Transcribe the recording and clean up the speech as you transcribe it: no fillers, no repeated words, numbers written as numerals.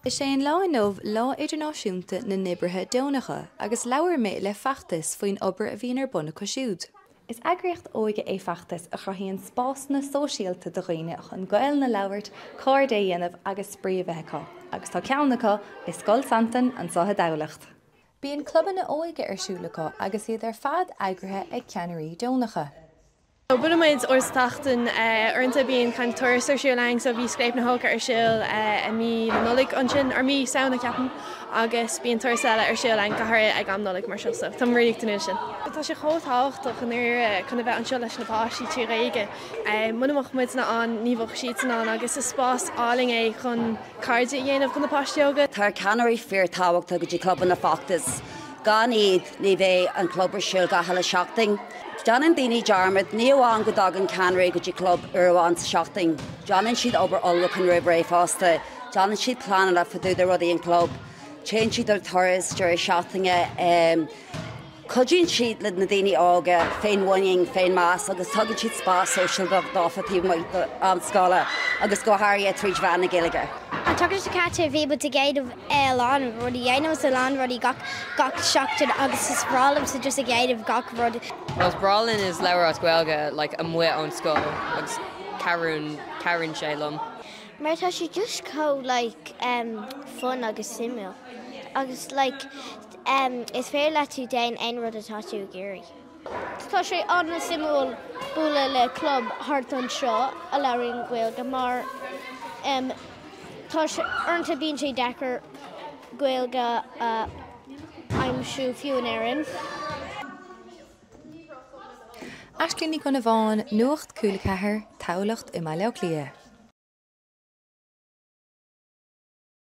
Is é an lá inniu Lá Idirnáisiúnta na nOibrithe Deonacha agus labhair mé le Feachtas faoin obair a bhíonn ar bun acu siúd. Is eagraíocht óige é Feachtas a chruthaíonn spásanna sóisialta do dhaoine chun Gaelainn a labhairt, cairde a dhéanamh agus spraoi a bheith acu, agus tá ceann acu i Scoil Santain anseo i dTamhlacht. Bíonn clubanna óige ar siúl acu agus iad ar fad eagraithe ag ceannairí deonacha. Buaileann muid uair sa tseachtain. Uaireanta bíonn kind of turas ar siúl ann so bhí Scléip na hÓige ar siúl i mí na Nollag ansin, or mí Samhna ceapaim, agus bíonn turas eile ar siúl ann go háirithe ag am Nollag mar seo so táim really ag tnúth leis sin. Tá sé chomh tábhachtach i ndáiríre chun a bheith anseo leis na páistí trí Ghaeilge. Muna mbeadh muidne ann ní bheadh siadsan ann agus is spás álainn é chun cairde a dhéanamh do na páistí óga. Tá ceannairí fíor-tábhachtach go dtí clubanna Feachtas. Gan iad ní bheidh an club ar siúl gach uile seachtain. Déanann daoine dearmad, ní amháin go dtagann ceannairí go dtí club uair amháin sa seachtain, déanann siad obair ullmhúcháin roimh ré fosta, déanann siad pleananna fá dtaobh de rudaí an chlub, téann siad ar turas deireadh seachtaine, cuidíonn siad le na daoine óga féinmhuinín, féinmheas agus tugann siad spás sóisialta dófa taobh amuigh d'am scoile agus go háirithe tríd mheán na Gaeilge. An tseachtain seo caite bhí muid ag déanamh a lán rudaí. Dhéanaimid a lán rudaí gach gach seachtain agus is breá liomsa just ag déanamh gach rud. Well is breá linn is labhairt as Gaeilge like amuigh ón scoil agus cabhraíonn cabhraíonn sé liom. Mar tá sé just chomh like em fun agus suimiúil agus like em is féidir leat tú déan aon rud atá tú ag iarraidh. Tá sé an-suimiúil bualadh le club thart anseo a labhraíonn Gaeilge mar em tá sé uaireanta bíonn sé deacair Gaeilge a aimsiú fiú in Éirinn. Aisling Ní Dhonnabháin, Nuacht Cúla 4, Tamhlacht i mBaile Átha Cliath.